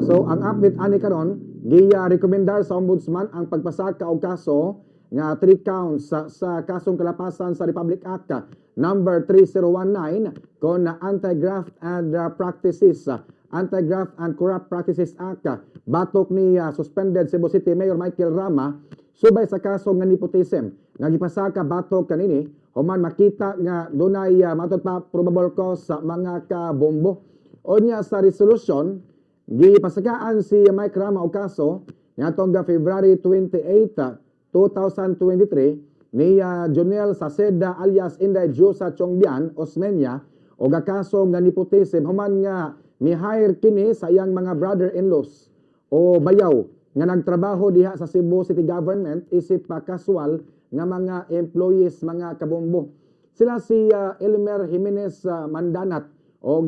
So ang update ani karon, giya rekomendar sa Ombudsman ang pagpasaka og kaso nga 3 counts sa kasong kalapasan sa Republic Act number 3019 kon Anti-Graft and Practices Anti-Graft and Corrupt Practices Act batok ni suspended Cebu City Mayor Michael Rama subay sa kaso nga nepotism nga gipasaka batok kanini human makita nga dunay matod pa probable cause sa mga kabombo. Unya sa resolution, gipasakaan si Mike Rama og kaso niadtong February 28, 2023 ni Jonel Saceda alias Inday Diosa Chongbian Osmeña og kaso nga nepotism human nga mi-hire kini sa iyang mga brother-in-laws o bayaw nga nagtrabaho diha sa Cebu City Government isip pa casual nga mga employees, mga kabombo. Sila si Elmer Jimenez Mandanat o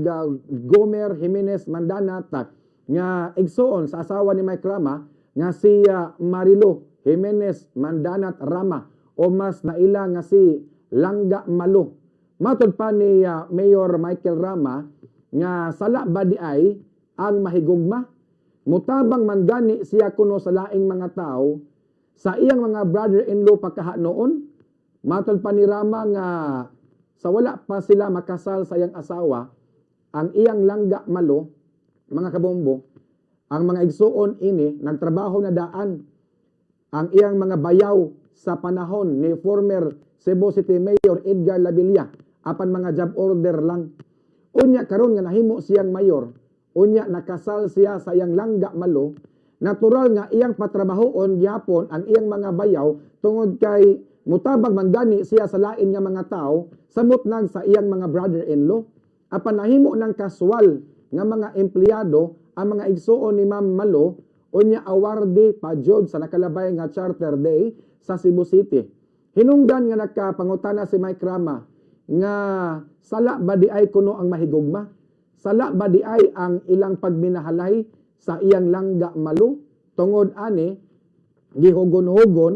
Gomer Jimenez Mandanat nga igsuon sa asawa ni Mike Rama nga si Marilo Jimenez Mandanat Rama o mas naila nga si Langga Malo. Matod pa ni Mayor Michael Rama nga sala ba di ay ang mahigugma? Mutabang man gani siya kuno sa laing mga tao sa iyang mga brother-in-law pagkaha noon. Matod pa ni Rama nga sa wala pa sila makasal sa iyang asawa, ang iyang langga Malo, mga kabombo, ang mga igsuon ini nagtrabaho na daan ang iyang mga bayaw sa panahon ni former Cebu City Mayor Edgar Labilla apan mga job order lang. Unya karon nga nahimo siyang mayor, unya nakasal siya sa iyang langga Malo, natural nga iyang patrabahoon gyapon ang iyang mga bayaw tungod kay mutabang man gani siya sa lain nga mga tao samot nang sa iyang mga brother-in-law. Apan nahimo ng kasual nga mga empleyado ang mga igsuon ni Ma'am Malo, unya awardee pa jud sa nakalabay nga Charter Day sa Cebu City. Hinungdan nga nakapangutana si Mike Rama nga sala ba di ay kuno ang mahigugma? Sala ba di ay ang ilang pagminahalay sa iyang langga Malo? Tungod ani gihugon-hugon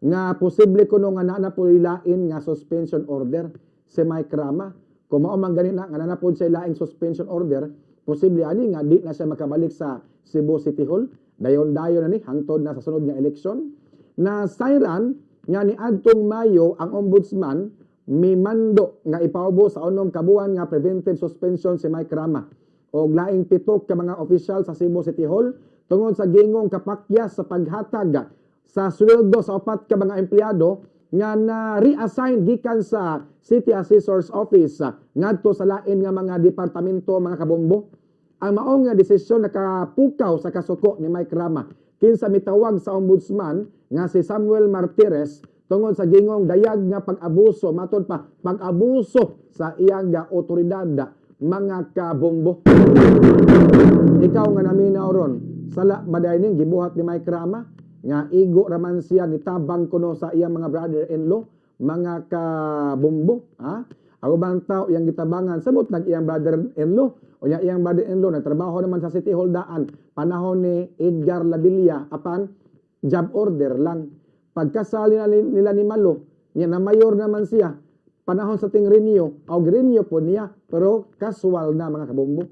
nga posible kuno nga naa na poy lain nga suspension order si Mike Rama. Kung mao man gani na nga naa na pod siya laing suspension order, posible ani nga di na siya makabalik sa Cebu City Hall. Dayon-dayon na ni hangtod na sa sunod nga eleksyon. Na sayran nga ni adtong Mayo ang Ombudsman mimando nga ipaubos sa 6 ka buwan nga preventive suspension si Mike Rama og laing 7 ka mga opisyal sa Cebu City Hall tungod sa gingong kapakyas sa paghatag sa sweldo sa 4 ka mga empleyado nga na reassign gikan sa City Assessor's Office ngadto sa lain nga mga departamento, mga kabombo. Ang maong nga desisyon nakapukaw sa kasuko ni Mike Rama kinsa mitawag sa Ombudsman nga si Samuel Martires tungod sa gingong dayag nga pag-abuso, matod pa pag-abuso sa iyang nga otoridad, mga kabombo. Ikaw nga naminaw ron, sala ba diay ning gibuhat ni Mike Rama nga igo raman siya nitabang kuno sa iyang mga brother-in-law, mga kabombo, ha? Ang ubang tao iyang gitabangan samot nag iyang brother-in-law. Unya iyang brother-in-law nagtrabaho naman sa City Hall daan panahon ni Edgar Labilla apan job order lang. Pagkasal nila ni Malo, niya na mayor naman siya. Panahon sa ting renew, o renew po niya, pero casual na, mga kabombo.